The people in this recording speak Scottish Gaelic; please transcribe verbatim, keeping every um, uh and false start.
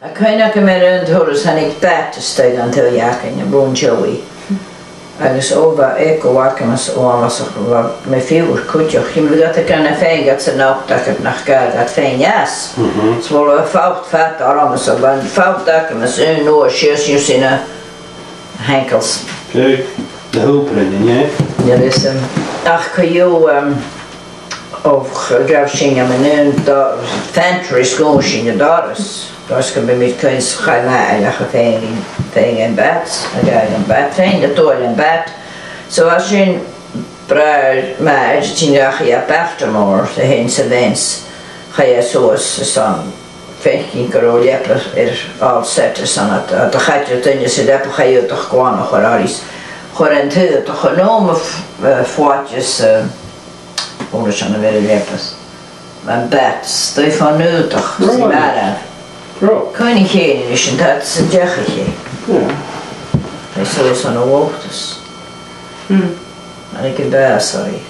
Tha cuimhne agam air aon turas thàinig bat a-staigh dhan taigh againn, am Bun Joey. Agus o bha eagal agamsa, o, bha mise, bha mi fìor cuideachd. Chì mi gad a' ghainne fhèin gad san fhalt agad nach gabh iad fhèin às. Mhm. 'S bha falt fada ormsa, bha falt agamsa aon uair sìos gus na h-ankles. Bha na h-ùprain, an e? Nì leis, um, ach co-dhiù, um, o, ghabh sinn, um, an aon do-, pantry, sgùin sinn an doras. Doras gum biodh mi cuimhneachadh, chaidh mi a-mach a faighinn, faighinn am bat, a ghabhail am bat, faighinn a' dol am bat. So bha sin bràthair m' athar, a' tighinn dhachaigh à Baltimore, le hEain 's a Vince, chaidh e suas airson feuchainn gun robh leabaidh air all set airson, a, a, do chaidil duine sa leabaidh, chaidh aodach glan a chur oirre is chuir an t-aodach an uaim a f-, eh, phuinnsean, eh, bhon a sin a bh' air an leabaidh. Am bat, 's dòcha fon aodach, 's Right. mar a. Right. Cuimhnich fhèin a-nis an t-àite san deachaidh e. Yeah. Is suas ann an Lobhtas. Hmm. An e gu bàs, sorry.